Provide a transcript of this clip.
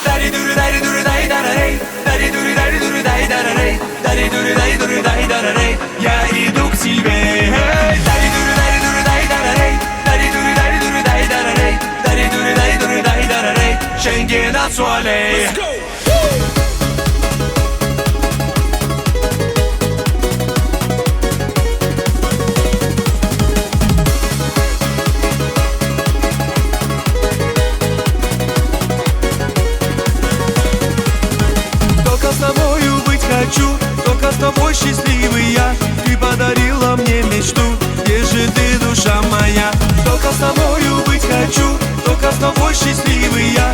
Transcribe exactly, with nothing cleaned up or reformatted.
Дари-дури, дари-дури, дай-дарарей. Дари-дури, дари-дури, дай-дарарей. Дари-дури, дай-дури, дай-дарарей. Я иду к тебе. Эй! Дари-дури, дари-дури, дай-дарарей. Дари-дури, дари-дури, дай-дарарей. Дари-дури, дай-дури, дай-дарарей. Шенген ат суалей. Только с тобою быть хочу, только с тобой счастливый я. Ты подарила мне мечту, где же ты, душа моя? Только с тобою быть хочу, только с тобой счастливый я.